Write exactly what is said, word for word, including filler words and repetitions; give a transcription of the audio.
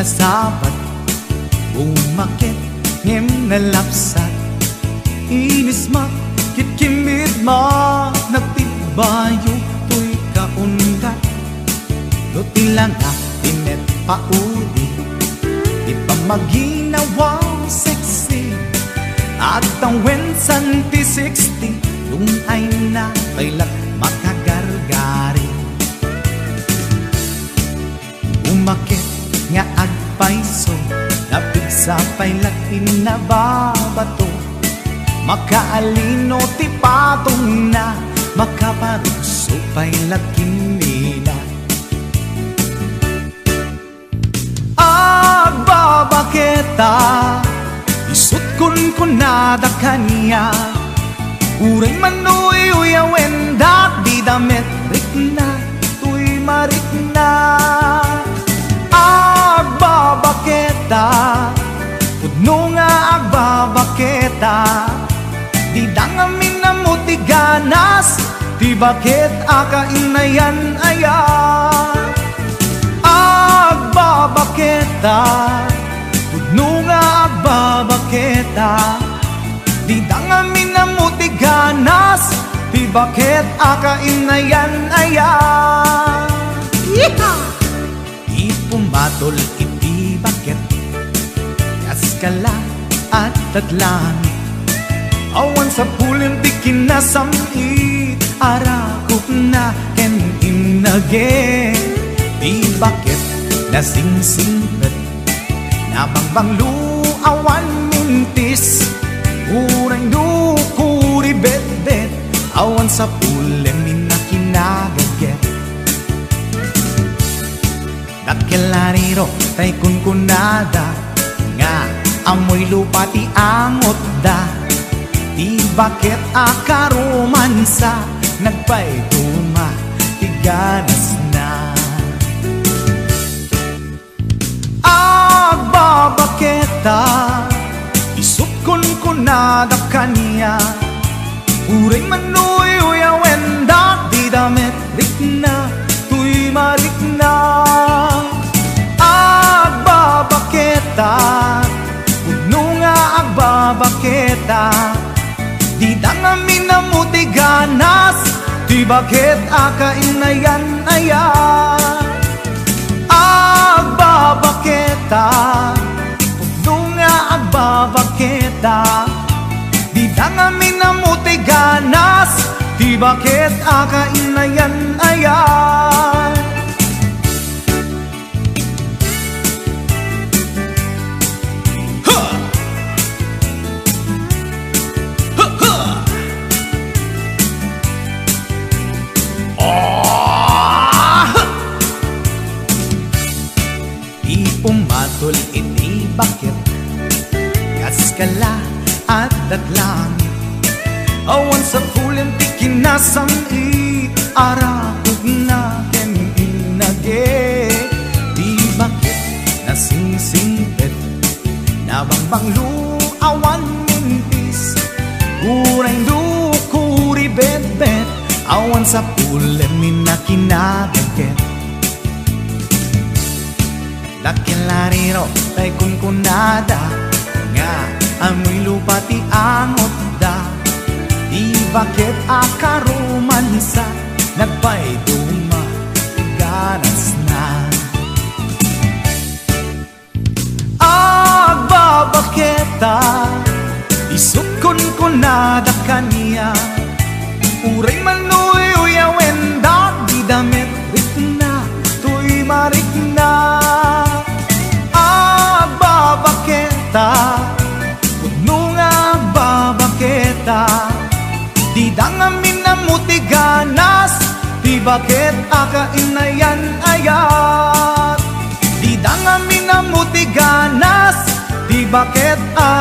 Sabat, bumaket ngem nalapsat. Inismak, kitkimmit, nagtidbayo toy kaundat. No ti langak ti met pauli, ti pammaginawa sexy. Agtawen san ti sixty, dun ay na pay la makagargari. Umaket nga agpayso, napigsa pay la ti nababato. Makaalino ti patongna, makaparukso pay la kimmina. Agbabaketa, isut' kunkunada kaniak. Uray man no uyawen da, dida met rikna toy marikna. Agbabaketa, pudno nga agbabaketa, dida ngamin ammo ti ganas ti baket a kainayan-ayan. Agbabaketa, pudno nga agbabaketa, dida ngamin ammo ti ganas ti baket a kainayan-ayan. Yeehaw! Ti pumatol iti baket, kas kala, adda't langit. Awan sapulem ti kinasam-it, arakupna ken innage. Ti baket nasingsingpet, nabangbanglo, awan mintis. Uray no kuribetbet, awan sapulem inna kinagaget. Dakkel a riro tay kunkunada nga ammoy lupa ti angotda. Ti baket a karomansa, nagpaiduma ti ganasna. Agbabaketa, isut' kunkunada kaniak. Uray man no uyawen da, dida met rikna toy marikna. Agbabaketa, pudno nga agbabaketa, dida ngamin ammo ti ganas ti baket a kainayan-ayan. Agbabaketa, pudno nga agbabaketa, dida ngamin ammo ti ganas ti baket a kainayan-ayan. Ha! Ha, ha! Ah! Ti pumatol iti baket, kas kala, adda't langit. Awan sapulem ti kinasam-it, arakupna ken innage. Ti baket nasingsingpet, nabangbanglo, awan mintis. Uray no kuribetbet, awan sapulem inna kinagaget. Dakkel a riro tay kunkunada nga ammoy lupa ti angotda. Ti baket a karomansa, nagpaiduma ti ganasna. Agbabaketa, isut' kunkunada kaniak. Uray man no uyawen da, dida met rikna toy marikna. Agbabaketa, pudno nga agbabaketa, dida ngamin ammo ti ganas ti baket a kainayan-ayan. Dida ngamin ammo ti ganas ti baket a